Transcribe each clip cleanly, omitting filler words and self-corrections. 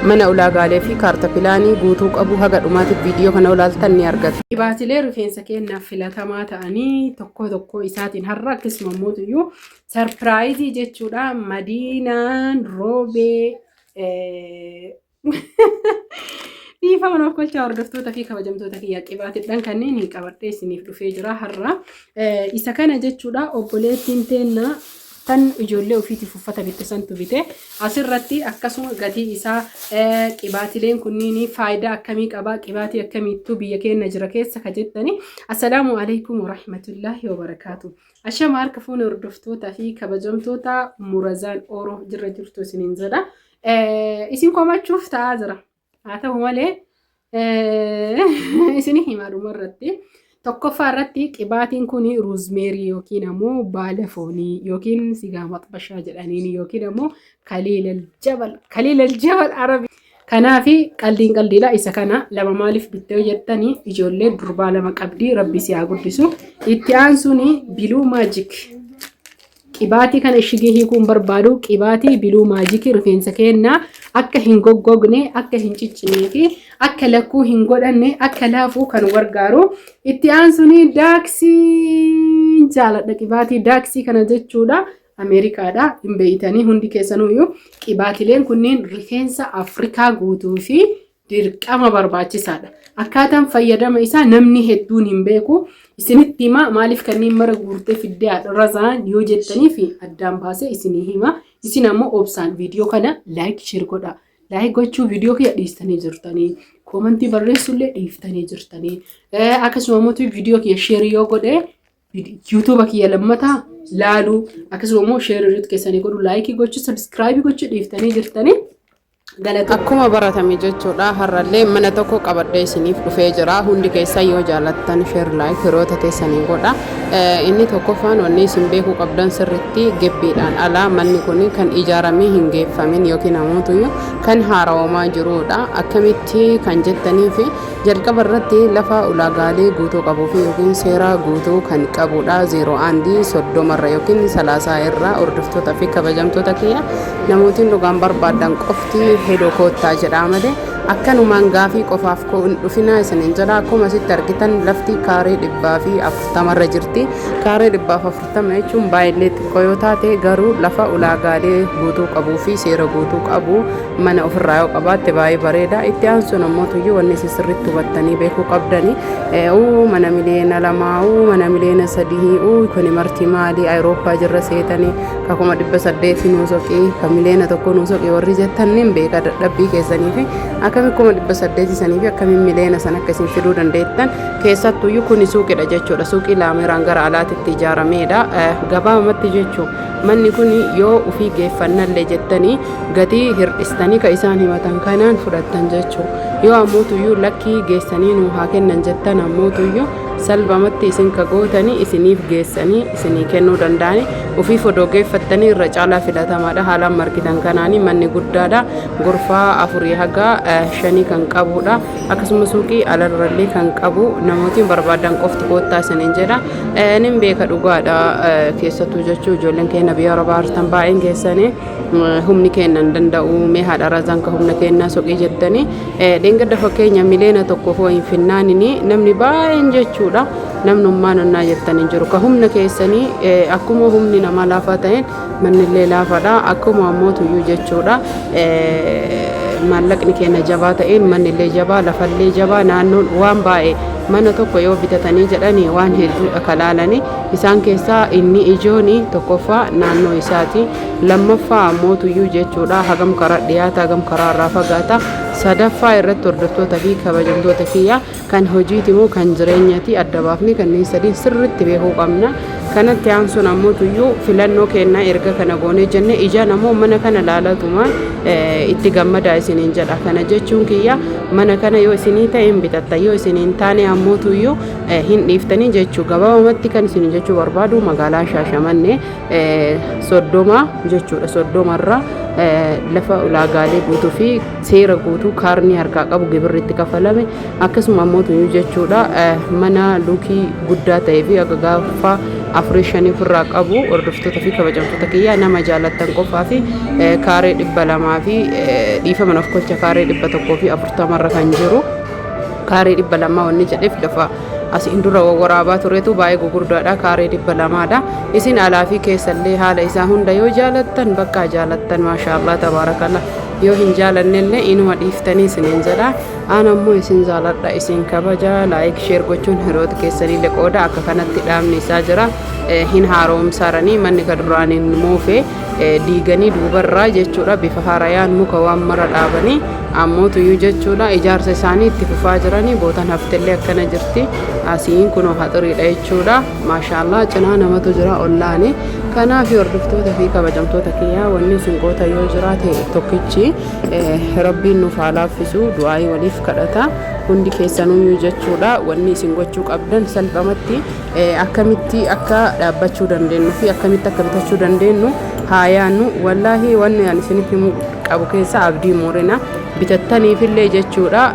Mana ulaagaalee fi kaarta pilaanii guutuu qabu haga dhumaatiif viidiyoo kana ilaaltan ni argattu. Dhibaatilee rifeensa keenyaaf filatamaa ta'anii tokko tokko isaatiin har'a akkasuma immoo sarpiraayizii jechuudha. Madiinaan roobee dhiifama nuuf kolchaa hordoftoota fi kabajamtoota kiyya qibaatidhaan kanneen hin qabadhee isiniif dhufee jira har'a. Isa kana jechuudha obboleettiin teenna tan ijoollee ofiitiif uffata bitte santu bite. Asirratti akkasuma gatii isaa qibaatileen kunniin faayidaa akkamii qaba qibaatii akkamiittuu biyya keenya jira keessa ka jettani. Assalaamu alaikum warahmatullaahi wabarakaatu. Ashama harka fuune hordoftoota fi kabajamtoota Murazaan Oro jirra jirtu isiniin jedha. Isin komachuuf ta'aa jira. Haa ta'u malee isin himaa dhuma irratti. Tokkoffaa irratti qibaatiin kun ruuzmeerii yookiin ammoo baala foonii yookiin sigaa maxbashaa jedhaniin yookiin ammoo kaliilal jabal kaliilal jabal arabi. Kanaaf qaldiin qaldiidha isa kana lama maaliif bittee jettanii ijoollee durbaa lama qabdii rabbi si haa guddisu. Itti aansuun biluu maajik Qibaatii kana ishigii hiikuu hin barbaadu. Qibaatii biluu maajikii rifeensa keenyaa akka hin goggogne, akka hin ciccinee fi akka lakkuu hin godhanne, akka laafuu kan gargaaru. Itti aansuun daaksii jaaladha. Qibaatii daaksii kana jechuudha. Ameerikaadha. Hin beeytanii hundi keessanuyyuu. Qibaatileen kunneen rifeensa Afrikaa guutuu fi dirqama barbaachisaadha. Akkaataan fayyadama isaa namni hedduun hin beeku. Isinitti hima maaliif kanneen mara guurtee fiddee haadha razaan yoo jettanii fi addaan baasee isinii hima. Isin ammoo obsaan viidiyoo kana laayik sheer godhaa. Laayik gochuu viidiyoo kiyya dhiistanii jirtanii. Koomantii barreessuullee dhiiftanii jirtanii. Akkasuma immoo viidiyoo kiyya sheer yoo godhee yuutuuba kiyya lammataa laaluu akkasuma immoo sheer irratti keessanii godhu laayikii gochuu sabiskiraayibii gochuu dhiiftanii jirtanii. Akkuma baratame jechuudha har'allee mana tokko qabadhee isiniif dhufee jira. Hundi keessan yoo jaalattan share like hiriyoota teessanii godha. Inni tokkoffaan wanni isin beekuu qabdan sirritti gebbiidhaan alaa manni kun kan ijaaramee hin geeffamin yookiin ammoo kan haarawamaa jirudha. Akkamitti kan jettanii fi jalqaba irratti lafa ulaagaalee guutuu qabuu fi yookiin seera guutuu kan qabudha. Zeeroo aandii soddomarra yookiin salaasaa irra hordoftoota fi kabajamtoota kiyya namootiin dhugaan barbaadan qofti hedoo koottaa jedhaa malee akkanumaan gaafii qofaaf koo hin dhufinaa isiniin jedha. Akkuma asitti argitan lafti kaaree 140rra jirti. Kaaree 140 jechuun baay'ee xiqqoo yoo taate garuu lafa ulaagaalee guutuu qabuu fi seera guutuu qabu mana ofirraa yoo qabaatte baay'ee bareeda. Itti aansuun ammoo tuyyuu wanni isin sirriitti hubattanii beekuu qabdani uu mana miliyoona 2 uu mana miliyoona 3 uu kuni marti maali Awurooppaa jirra seetanii ka 800,000 nuu soqii ka miliyoona 1 nuu soqii warri jettan nin beeka dadhabbii keessanii fi akkami 800,000 sanii fi akkamiin miliyoona sana akka isin fiduu dandeettan keessattuyyuu kuni suuqidha jechuudha. Suuqii laameraan gara alaatitti ijaarameedha. Gabaabumatti jechuun manni kun yoo ufii geeffannallee jettanii gatii hir'istanii ka isaan himatan kanaan fudhattan jechuudha. Yoo ammootuyyuu lakkii geessanii nuu haa kennan jettan ammootuyyuu salphumatti isin ka gootanii isiniif geessanii isinii kennuu danda'ani. Ufiif odoo geeffattanii irra caalaa filatamaadha. Haalaan margitan kanaanii manni guddaadha. Gorfaa 4 haga 5 kan qabudha. Akkasuma suuqii alarrallee kan qabu namootiin barbaadan qofti koottaa isiniin jedha. Nin beeka dhugaadha keessattuu jechuu ijoolleen keenya biyya arabaa jirtan baay'een keessanii humni keenya hin danda'u mee haadha razaan ka humna keenyaa soqii jettanii dheengadda fakkeenya miliyoona 1 hoo hin finnaanini namni baay'een jechuudha namnummaan onnaa jettan hin jiru ka humna keessanii akkuma humni namaa laafaa ta'een mannillee laafaadha akkuma ammoo tuyyuu jechuudha maallaqni keenya jabaa ta'een mannillee jabaa lafallee jabaa naannoon waan baay'ee mana tokko yoo bitatanii jedhanii waan hedduudha kalaalanii isaan keessaa inni ijoon tokkoffaa naannoo isaati lammaffaa ammoo tuyyuu jechuudha hagam karaa dhiyaata hagam karaa irraa fagaata sadaffaa irratti hordoftoota fi kabajamtoota kiyya kan hojiiti moo kan jireenyaati adda baafnee kanneen sadiin sirriitti beekuu qabna. Kanatti aansuun ammoo tuyyuu filannoo kennaa erga kana goonee jenne ijaan ammoo mana kana laalatumaan itti gammadaa isiniin jedha. Kana jechuun kiyya mana kana yoo isinii ta'e hin bitatta yoo isinii hin taane ammoo tuyyuu hin dhiiftanii jechuu gabaabumatti kan isin jechuu barbaadu magaalaa Shaashamannee 30 jechuudha 30rra lafa ulaagaalee guutuu fi seera guutuu kaarnii harkaa qabu gibirri itti kafalame akkasuma ammoo tuyyuu jechuudha mana luukii guddaa ta'ee fi akka gaafa afurii shanii ofirraa qabu. Hordoftoota fi kabajamtoota kiyyaa, nama jaalattan qofaa fi kaaree 200 fi dhiifama of kolcha, kaaree 140 irra kan jiru. Kaaree 200 wanni jedheef lafa asiin dura waraabaa turetu baay'ee gugurdaadha. Kaaree 200dha. Isin alaa fi keessallee haala isaa hunda yoo jaalattan, bakka jaalattan, maashaallah tabaarakallah. Yoo hin jaalannellee inuma dhiiftanii isiniin jedha. Aan ammoo isin jaaladha, isin kabaja. Like, share gochuun hiriyoota keessaniillee qooda. Akka kanatti dhaabni isaa jira. Hin haaromsaaranii manni ka duraaniin moofe diiganii duubarraa jechuudha bifa haarayaan muka waan mara dhaabanii ammoo tuyyuu jechuudha ijaarsa isaanii itti fufaa jiranii. Bootan haftellee akkana jirti. Asiin kunoo haxiriidha jechuudha. Maashaallah, cinaa namatu jira ollaani. Kanaaf hordoftoota fi kabajamtoota kiyyaa, wanni isin goota yoo jiraate tokkichi rabbiin nuuf haa laaffisu, du'aayii waliif kadhata hundi keessanuyyuu jechuudha. Wanni isin gochuu qabdan salphamatti akkamitti akka dhaabbachuu dandeenyu fi akkamitti akka bitachuu dandeenyu haa yaannu. Wallaahi, wanni ani isinitti himuu qabu keessa abdii moorina bitattaniifillee jechuudha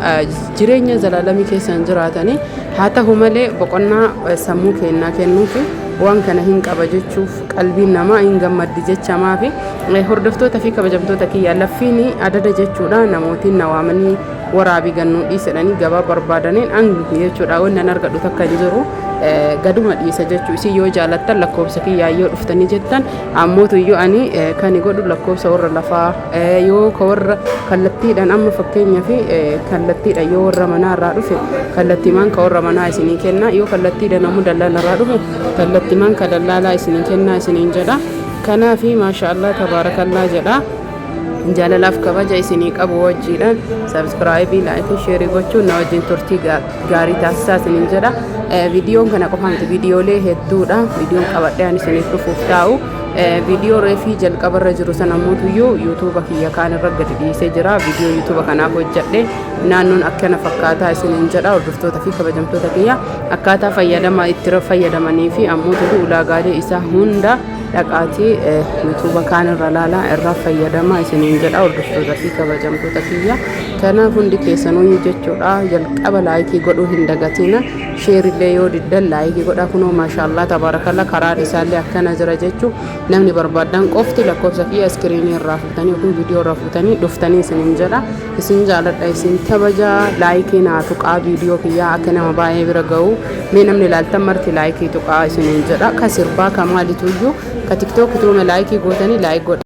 jireenya zalaalamii keessan jiraatanii haa ta'u malee, boqonnaa sammuu kennaa kennuufi waan kana hin qaba jechuuf qalbiin namaa hin gammaddi jechamaa. Fi hordoftoota fi kabajamtoota kiyya, laffiin adada jechuudha. Namootiin na waamanii waraabii gannuu dhiisedhanii gabaa barbaadaniin an jechuudha wanni an argadhu takka hin jiru, gaduma dhiisa jechuu. Isin yoo jaalattan lakkoofsa kiyyaa yoo dhuftanii jettan, ammootu iyyuu ani kan godhu lakkoofsa warra lafaa yoo ka warra kallattiidhaan, amma fakkeenyaa fi kallattiidhaan yoo warra manaa irraa dhufe, kallattiimaan ka warra manaa isinii kenna. Yoo kallattiidhaan ammoo dallaala irraa dhufe, kallattiimaan ka dallaalaa isinii kennaa isiniin jedha. Kanaafi maasha Allah tabaarakallaa jedha. Jaalalaaf kabaja isinii qabu wajjiidhaan subscribe, like, share gochuun na wajjin turtii gaarii taasisaa isiniin jedha. Viidiyoon kana qofa miti, viidiyoolee hedduudha viidiyoon qabadhee ani isiniif dhufuuf taa'u. Viidiyoo reefii jalqabarra jiru sana ammoo yuutuuba kiyya kaan irra gadi dhiisee jira. Viidiyoo yuutuuba kanaaf hojjedhe naannoon akkana fakkaataa isiniin jedha. Hordoftoota fi kabajamtoota kiyya, akkaataa fayyadama itti fayyadamanii fi ammoo ulaagaalee isaa hunda dhaqaatii yuutuuba kaan irra laalaa irraa fayyadama isiniin jedha. Hordoftoota fi kabajamtoota kiyya, kanaaf hundi keessanuu jechuudha jalqaba like godhuu hin dagatina. Shareillee yoo diddan like godha. Kunoo maashaallaa tabaarakalla, karaan isaallee akkana jira jechuu. Namni barbaadan qofti lakkoofsa kiyya screen irraa fuutanii yookiin viidiyoo irraa fuutanii dhuftanii isiniin jedha. Isin jaaladha, isin kabaja. Like naa tuqaa, viidiyoo kiyyaa akka nama baay'ee bira ga'u. Mee namni ilaaltan marti like tuqaa isiniin jedha. Ka sirbaa ka maalituyyuu ka tiktookituume like gootanii like godha.